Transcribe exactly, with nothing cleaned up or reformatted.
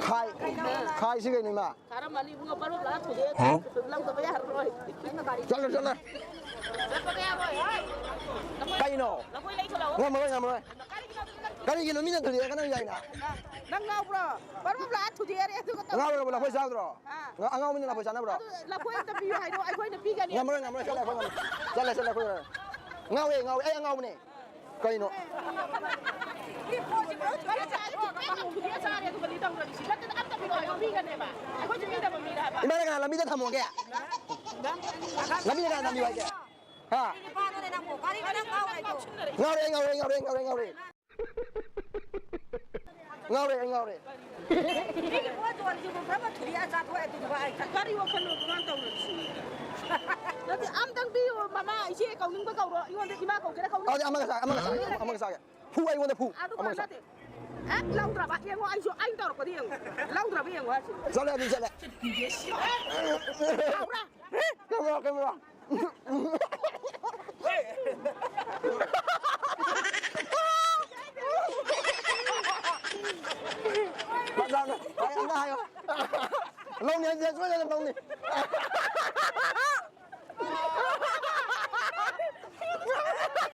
ꯈꯥꯏ, ꯈꯥꯏꯁꯤ ꯀꯩꯅꯣ, ꯏꯃꯥ? ꯆꯠꯂꯣ, ꯆꯠꯂꯣ꯫ ꯀꯩꯅꯣ? ꯉꯝꯃꯔꯣꯏ, ꯉꯝꯃꯔꯣꯏ꯫ ꯀꯔꯤꯒꯤꯅꯣ ꯃꯤꯅ ꯊꯨꯗꯦꯛꯑꯒ ꯅꯪ ꯌꯥꯏꯅ? ꯅꯪ ꯉꯥꯎꯕ꯭ꯔꯣ? ꯕꯔꯣꯝ ꯂꯥꯛꯑ ꯊꯨꯗꯦꯛꯑꯔꯦ ꯑꯗꯨꯒ ꯇꯧ-, ꯉꯥꯎꯔꯒ ꯂꯐꯣꯏ ꯆꯥꯕꯗ꯭ꯔꯣ? ꯑꯥ꯫ ꯉ-, ꯑꯉꯥꯎꯕꯅ ꯂꯐꯣꯏ ꯆꯥꯅꯕ꯭ꯔꯣ? ꯑꯗꯨ ꯂꯐꯣꯏ ꯑꯝꯇ ꯄꯤꯌꯨ ꯍꯥꯏꯔꯣ, ꯑꯩꯈꯣꯏꯅ ꯄꯤꯒꯅꯤ꯫ ꯉꯝꯃꯔꯣꯏ, ꯉꯝꯃꯔꯣꯏ, ꯆꯠꯂꯦ, ꯑꯩꯈꯣꯏ ꯉꯝꯃꯔꯣꯏ꯫ ꯆꯠꯂꯦ, ꯆꯠꯂꯦ, ꯑꯩꯈꯣꯏ ꯉꯝꯃꯔꯣꯏ꯫ ꯉꯥꯎꯋꯦ, ꯉꯥꯎꯋꯦ, ꯑꯩ ꯑꯉꯥꯎꯕꯅꯦ꯫ ꯀꯩꯅꯣ? ꯊꯨꯗꯦꯛꯑ ꯆꯥꯔꯦ ꯑꯗꯨꯒꯗꯤ ꯇꯧꯔꯗꯤ ꯁꯤ ꯅꯠꯇꯅ ꯑꯝꯇ ꯄꯤꯔꯛꯑꯣ ꯍꯥꯏꯕ ꯄꯤꯒꯅꯦꯕ꯫ ꯑꯩꯈꯣꯏꯁꯨ ꯄꯤꯗꯕ ꯃꯤꯔ ꯍꯥꯏꯕ꯫ ꯏꯃꯥꯅ ꯀꯅꯥ ꯂꯝꯕꯤꯗ ꯊꯝꯃꯣꯒꯦ? ꯂꯝꯕꯤꯗ ꯀꯅꯥ ꯊꯝꯕꯤꯌꯨ ꯍꯥꯏꯒꯦ? ꯍꯥ? ꯀꯔꯤ ꯅꯨꯄꯥꯅꯣꯅꯦ ꯅꯪꯕꯨ? ꯀꯔꯤꯅꯣ ꯅꯪ ꯉꯥꯎꯔꯤꯗꯣ? ꯉꯥꯎꯔꯦ, ꯉꯥꯎꯔꯦ, ꯉꯥꯎꯔꯦ, ꯉꯥꯎꯔꯦ, ꯉꯥꯎꯔꯦ꯫ ꯉꯥꯎꯔꯦ, ꯑꯩ ꯉꯥꯎꯔꯦ꯫ ꯃꯤꯒꯤ ꯄꯣꯠ ꯌꯣꯜꯂꯤꯁꯤꯕꯨ ꯀꯔꯝꯕ ꯊꯨꯗꯦꯛꯑ ꯆꯥꯊꯣꯛꯑꯦ ꯑꯗꯨꯗꯨꯒ ꯑꯩ ꯀꯔꯤ ꯋꯥꯈꯜꯅꯣ ꯑꯗꯨꯃꯥꯏꯅ ꯇꯧꯔꯤꯁꯤ? ꯅꯠꯇꯦ, ꯑꯝꯇꯪ ꯄꯤꯌꯨ, ꯃꯃꯥ, ꯏꯆꯦ ꯀꯧꯅꯤꯡꯕ ꯀꯧꯔꯣ, ꯑꯩꯉꯣꯟꯗ ꯏꯃꯥ ꯀꯧꯒꯦꯔꯥ ꯀꯧꯅꯤꯡ-, ꯑꯗꯨꯗꯤ ꯑꯃꯒ ꯆꯥꯒꯦ, ꯑꯃꯒ ꯆꯥꯒꯦ, ꯑꯃꯒ ꯆꯥꯒꯦ꯫ ꯐꯨ ꯑꯩꯉꯣꯟꯗ ꯐꯨ꯫ ꯑꯗꯨꯒ ꯑꯃꯒ ꯆꯥꯒꯦ꯫ ꯅꯠꯇꯦ꯫ ꯍꯦꯛ ꯂꯧꯗ꯭ꯔꯕ ꯌꯦꯡꯉꯣ, ꯑꯩꯁꯨ ꯑꯩꯅ ꯇꯧꯔꯛꯄꯗꯤ ꯌꯦꯡꯉꯣ꯫ ꯂꯧꯗ꯭ꯔꯕ ꯌꯦꯡꯉꯣ ꯍꯥꯏꯁꯤ꯫ ꯆꯠꯂꯦ, ꯑꯗꯨꯗꯤ ꯆꯠꯂꯦ꯫ ꯍꯥꯎꯕ꯭ꯔꯥ? Camera, camera. ꯐꯖꯅ, ꯐꯖꯅ ꯍꯥꯏꯌꯣ꯫ ꯂꯧꯅꯤ ꯍꯥꯏꯁꯦ ꯁꯣꯏꯗꯅ ꯂꯧꯅꯤ꯫